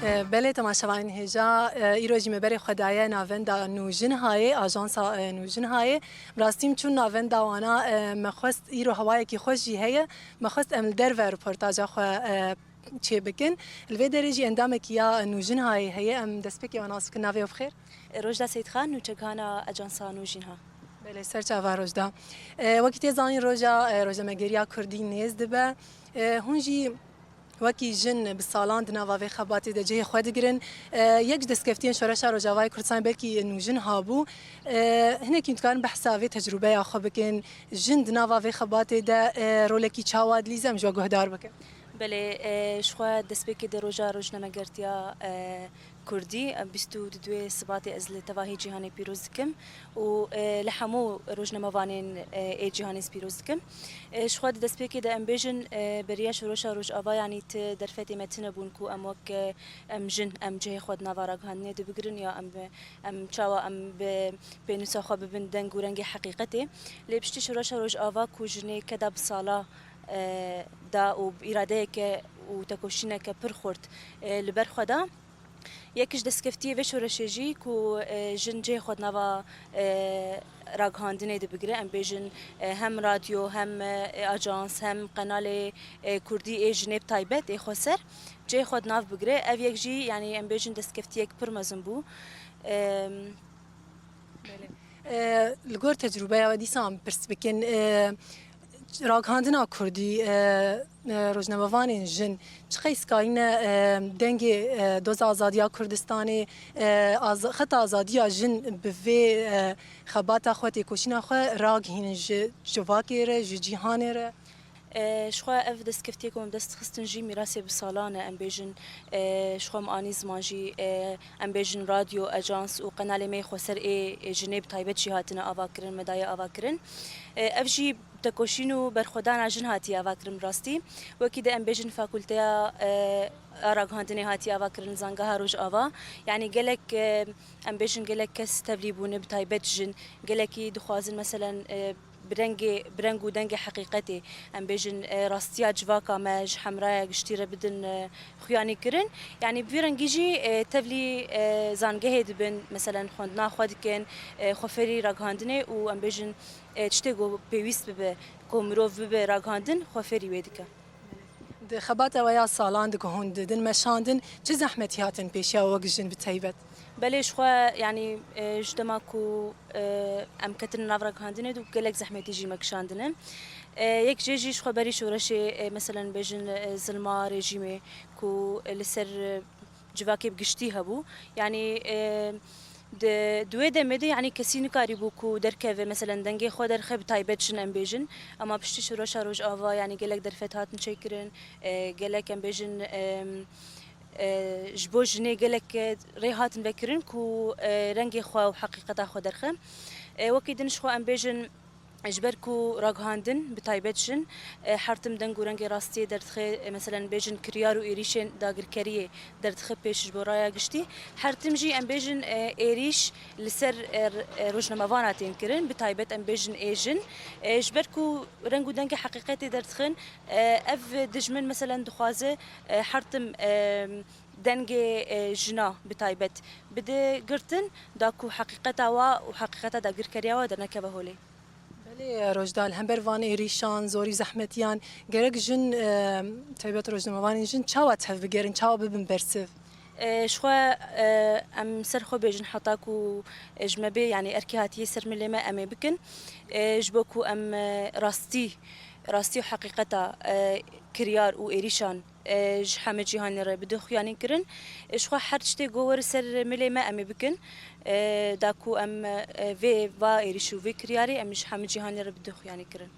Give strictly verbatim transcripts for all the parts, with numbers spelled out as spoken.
E, belê, temaşevanên hêja, e, îro jî me berê xwe daye navenda Nûjinhayê, ajansa, e, Nûjinhayê. Bi rastî min çûn navenda wana, e, me xwest îro hewayekî xweş jî heye. Me xwest em li derve reportaja xwe, e, çê bikin. Li vê derê jî endamekî ya Nûjinhayê heye. Em destpêkê wan nas bikin. Navê we bi xêr? Rojda Seyîdxan, nûçegihana ajansa Nûjinha. Belê, ser çava Rojda. E, wekî tê zanîn roja, e, rojnamegeriya kurdî nêz dibe. E, hûn jî wekî jin bi salan di nava vê xebatê de cihê xwe digirin. E, yek ji destkeftiyên Şoreşa Rojavayê Kurdistanê belkî Nûjinha bû. E, hinekî hûn dikarin behsa vê tecrûbeya xwe bikin. Jin di nava vê xebatê de, e, rolekî çawa dilîze, em ji we guhdar bikin? Belê, e, ji xwe destpêkê de roja rojnamegertiya, e, kurdî, e, bîst û duê Sibatê ez li tevahî cîhanê pîroz dikim û, e, li hemû rojnamevanên, e, ê cîhanê ez pîroz dikim. E, ji xwe di destpêkê de em bêjin, e, beriya Şoreşa Rojava, yanî ti derfetê me tune bûn ku em wek, e, em jin, em cihê xwe di nava ragihandinê de bigirin ya em bi, em çawa em bi pênûsa xwe bibin deng û rengê heqîqetê. Lê piştî Şoreşa Rojava ku jinê keda bi sala, e, da û bi îradeyeke û tekoşîneke pir xurt, e, li ber xwe da. Yek ji destkeftiyê vê şoreşê jî ku, e, jin cihê xwe di nava, e, ragihandinê de bigire, em bêjin, e, hem radyo, hem, e, ajans, hem qenalê, e, kurdî ê jinê bi taybet ê xweser cihê xwe di nav bigire. Ev yek jî, yanî em bêjin destkeftiyek pir mezin bû. E, Belê. E, li gor tecrûbeya we dîsa em pirs bikin, e, ragihandina kurdî, e, e, rojnamevanên jin çiqas karîne, e, dengê, e, doza azadiya Kurdistanê, e, az-, xeta azadiya jin bi vê, e, xebata xwe, têkoşîna xwe ragihînin ji civakê re, ji cîhanê re? E, ji xwe ev destkeftiyê ku em dest dixistin jî mîrasê bi salan e, em bêjin, e, ji xwe em anî ziman jî, e, em bêjin radyo, ajans û qenalê me yê xweser ê, ê jinê bi taybet jî hatine avakirin, me daye avakirin. E, ev jî tekoşîn û berxwedana jin hatiye avakirin bi rastî. Wekî de em bêjin fakulteya, e, a ragihandinê hatiye avakirin, zangeha Rojava. Yanî gelek, e, em bêjin gelek kes tevlî bûne, bi taybet jin. Gelekî dixwazin meselen, e, bi rengê, bi reng û dengê heqîqetê, em bêjin, e, rastiya civaka me ji hemraya giştî re bidin, e, xuyanîkirin. Yanî bi vî rengî jî, e, tevlî, e, zangehê dibin, meselen xwendina xwe dikin, e, xweferî ragihandinê û em bêjin, e, tiştê ku pêwîst bibe ku mirov bibe ragihandin, xweferî wê dike. Di xebata we ya salan de ku hûn didin meşandin, çi zehmetî hatin pêşiya we wek jin bi taybet? Belê, ji xwe, yanî, e, ji dema ku, e, em ketin nav ragihandinê de gelek zehmetî jî me kişandine. E, yek jê jî ji xwe berî şoreşê, e, meselen bêjin, e, zilma rejîmê ku, e, li ser, e, civakê bi giştî hebû. Yanî, e, di, di wê demê de, yanî, kesî nikarîbû ku derkeve, meselen, dengê xwe derxe, bi taybet jin em bêjin. Ema piştî Şoreşa Rojava, yanî, gelek derfet hatin çêkirin, e, gelek, em bêjin, e, e, ji bo jinê gelek, e, rê hatin vekirin ku, e, rengê xwe û heqîqeta xwe derxe. E, wekî din ji xwe em bêjin, ji ber ku ragihandin, bi taybet jin, e, her tim deng û rengê rastiyê derdixe, e, meselen bêjin kiryar û êrîşên dagirkeriyê derdixe pêş ji bo raya giştî. Her tim jî em bêjin, e, êrîş li ser, e, r-, e, rojnamevana tên kirin, bi taybet em bêjin ê jin. E, ji ber ku reng û dengê heqîqetê derdixin, e, ev dijmin meselen dixwaze, e, her tim, e, dengê, e, jina bi taybet bide girtin, da ku heqîqeta wa û heqîqeta dagirkeriya wa dernekeve holê. Belê, Rojda, li hember van êrîşan, zorî zehmetiyan, gerek jin, e, taybet rojnamevanên jin çawa tevbigerin, çawa bibin bersiv? E, ji xwe, e, em ser xwe bêjin heta ku, e, ji me bê, yanî erkê hatiye ser milê me, em ê bikin. E, ji bo ku em, e, rastî, rastî û heqîqeta, e, kiryar û êrîşan e, ji hemî cîhanê re bide xuyanî kirin. E, ji xwe her tiştê ku were ser milê me em ê bikin. E, da ku em, e, vê va êrîş û vê kiryarê em ji hemî cîhanê re bide xuyanî kirin.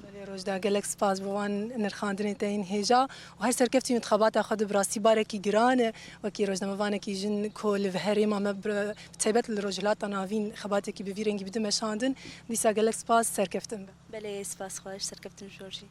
Belê Rojda, gelek spas bo van nirxandinên te yên hêja û her serkeftî min di xebata xwe de bi rastî barekî giran e. Wekî rojnamevanekî jin ku li herêma me bi, bi taybet li Rojhilata Navîn xebatekî bi vî rengî bide meşandin. Dîsa gelek spas, serkeftin be. Belê, spas xweş, serkeftin ji we jî.